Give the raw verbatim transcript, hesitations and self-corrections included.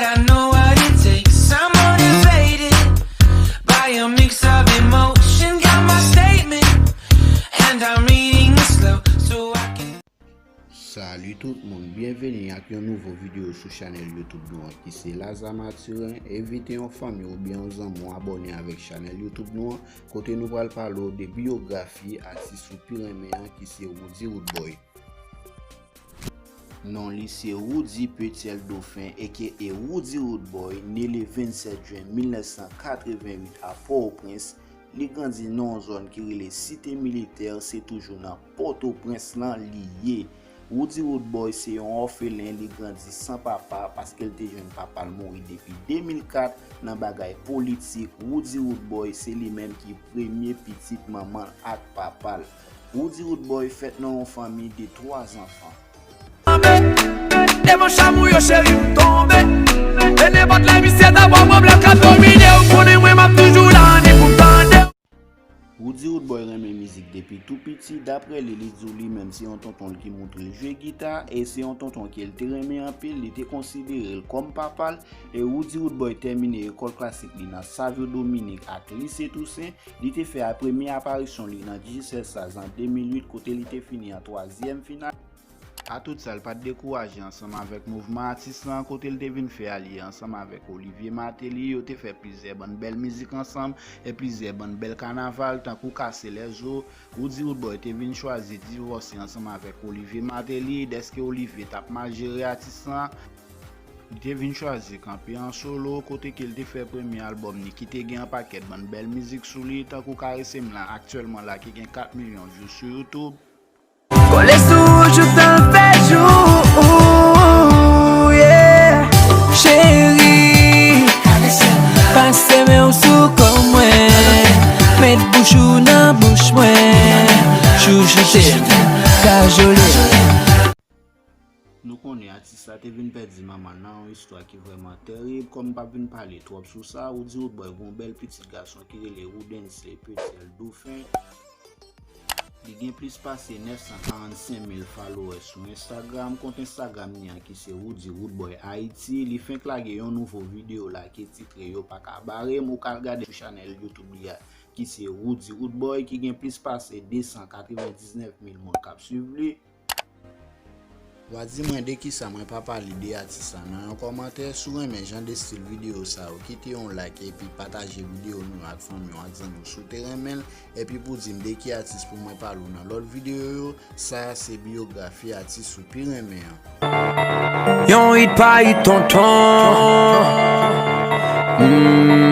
I know what it takes. I'm motivated by a mix of emotion. Got my statement, and I'm reading it slow so I can. Salut tout moun, byenveni ak yon nouvo videyo sou chanèl YouTube nou an ki se Laza Mathurin. Envite yon fanmi oubyen yon zanmi w abòne avèk chanèl YouTube nou an, kote nou pral pale w de biyografi atis ou pi renmen an ki se Roody Roodboy. Non li se Roody Petiel Dauphin, aka Roody Roodboy, ne le vennsèt jen mil nèf san katrevenn uit a Pòtoprens. Li grandi nan yon zòn ki rele Site Militè, se toujou nan Pòtoprens lan li ye. Roody Roodboy se yon òfelen, li grandi san papa paske l te jwenn papa l mouri depi de mil kat nan bagay politik. Roody Roodboy se li menm ki premye pitit manman l ak papa l. Roody Roodboy fèt nan yon fanmi de twa zanfan. Devan chamou yo cheri m tonbe. E nenpòt lè misye ta bò pwoblèm k ap domine, ou konnen mwen m ap toujou la, ni pou m tande. Roody Roodboy renmen mizik depi tou piti. Daprè li, li di w li menm se yon tonton l ki moutre l jwe gita, e se yon tonton ke l te renmen anpil, li te konsidere l kòm papa l. E Roody Roodboy tèmine ekòl klasik li nan Savio Dominique ak Lise Tousen. Li te fè a premye aparisyon li nan Digicel Stars an de mil uit, kote li te fini an twazyèm final. A tout sa, l pa t dekouraje ansanm avèk mouvman atis lan, kote l te vin fè alye ansanm avèk Olivier Martelly. Yo te fè plizyè bann bèl mizik ansanm e plizyè bann bèl kanaval, tankou Casser les os. Roody Roodboy te vin chwazi divòse ansanm avèk Olivier Martelly, dèske Olivier t ap mal jere atis lan. Li te vin chwazi kanpe an solo, kote ke l te fè premye albòm li ki te gen yon pakèt bann bèl mizik sou li, tankou Karese m lan, aktyèlman la ki gen kat milyon view sou YouTube. Kole sou ou joutan l fè jou, yeah. Cheri, pase men w sou kò mwen, met bouch ou nan bouch mwen, chouchoute m, kajole m. Nou konnen atis la te vin pèdi manman l nan yon istwa ki vrèman tèrib. Kòm m p ap vin pale twòp sou sa, Roody Roodboy gen yon bèl pitit gason ki rele Roodensey Petiel Dauphin. Li gen plis pase nèf san karannsenk mil followers sou Instagram. Kont Instagram li an ki se Roody Roodboy Haiti. Li fenk lage yon nouvo videyo la ki titre Yo pa ka bare m. Ou ka al gade sou chanèl YouTube li a ki se Roody Roodboy, ki gen plis pase de san katrevendiznèf mil moun k ap swiv li. W a di mwen de kisa mwen pa pale de atis la nan yon kòmantè. Si w renmen jan de stil videyo sa yo, kite yon like epi pataje videyo nou yo ak fanmi w ak zanmi w si w te renmen l. Epi pou di m de ki atis pou mwen pale w nan lòt videyo yo. Sa a se biyografi atis ou pi renmen an. Yon hit pa hit tonton. Hmm.